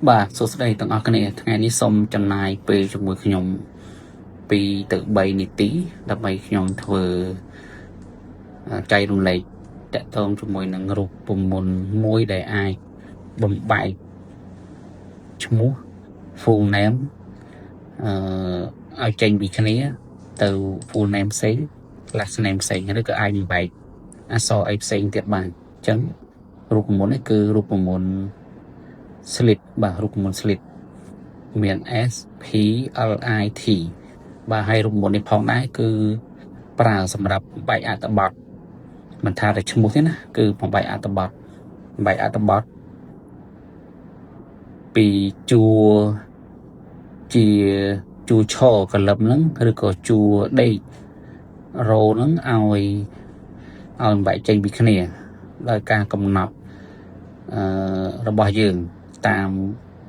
បាទសួស្តីទាំងអស់គ្នាថ្ងៃនេះសូមចំណាយពេលជាមួយខ្ញុំ2ទៅ3នាទីដើម្បីខ្ញុំធ្វើចែករំលែកតាក់ទងជាមួយនឹងរូបមន្តមួយដែលអាចបំបែកឈ្មោះ full name អឺឲ្យចេញពីគ្នាទៅ full name ផ្សេង last name ផ្សេងឬក៏អាចបំបែកអក្សរអីផ្សេងទៀតបានអញ្ចឹងរូបមន្តនេះគឺរូបមន្ត split បាទរូបមន្ត split មាន S P L I T បាទហើយរូបមន្តនេះផងដែរគឺប្រើសម្រាប់បំបែកអត្ថបទមិនថាតែឈ្មោះទេណាគឺបំបែកអត្ថបទបំបែកអត្ថបទពីជួរជាជួរឈរ column ហ្នឹងឬក៏ជួរដេក row ហ្នឹងឲ្យឲ្យបំបែកចេញពីគ្នាដោយការកំណត់អឺរបស់យើងតាម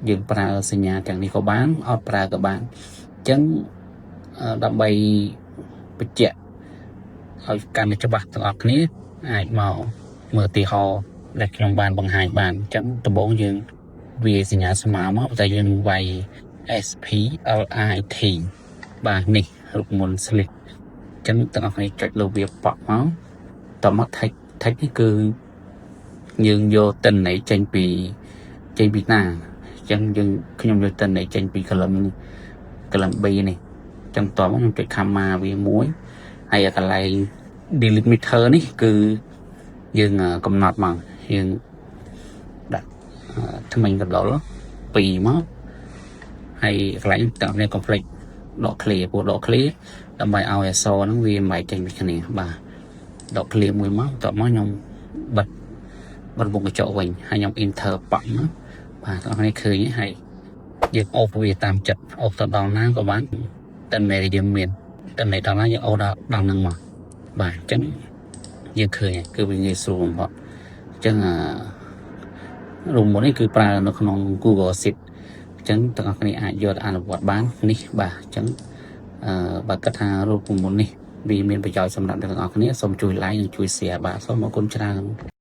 យើងប្រើសញ្ញាទាំងនេះក៏បានអត់ប្រើក៏បានអញ្ចឹងដើម្បីបញ្ជាក់ឲ្យកាន់តែច្បាស់ទាំងអស់គ្នាអាចមកមើលឧទាហរណ៍ដែលខ្ញុំបានបង្ហាញបានអញ្ចឹងដំបូងយើងវាសញ្ញាស្មើមកតែយើងវាយ S P L I T បាទនេះរូបមន្ត split អញ្ចឹងទាំងអស់គ្នាចុចលើវាប៉ក់មកតមក text text នេះគឺយើងយកទិន្នន័យចេញពីណាអញ្ចឹងយើងខ្ញុំយកទិន្នន័យចេញពី column column B នេះអញ្ចឹងតមកខ្ញុំចុច comma វាមួយហើយកន្លែង delimiter នេះគឺយើងកំណត់មកយើងដាក់ធ្មេញកណ្ដុរ2មកហើយកន្លែងទាំងនេះ complex ដក clear ពួកដក clear ដើម្បីឲ្យអក្សរហ្នឹងវាមិនបែកចេញពីគ្នាបាទដក clear មួយមកបន្ទាប់មកខ្ញុំបិទបិទវងកញ្ចក់វិញហើយខ្ញុំ enter ប៉ក់មកបាទបងប្អូនឃើញហើយយើងអូសវាតាមចិត្តអូសទៅដល់ណាក៏បានតែមេយើងមានតែមេដល់ណាយើងអូសដល់ដល់ហ្នឹងមកបាទអញ្ចឹងយើងឃើញគឺវាងាយស្រួលបំផុតអញ្ចឹងអារូបមន្តនេះគឺប្រើនៅក្នុង Google Sheet អញ្ចឹងទាំងអស់គ្នាអាចយកទៅអនុវត្តបាននេះបាទអញ្ចឹងអឺបើគិតថារូបមន្តនេះវាមានប្រយោជន៍សម្រាប់អ្នកទាំងអស់គ្នាសូមជួយ like និងជួយ share បាទសូមអរគុណច្រើន។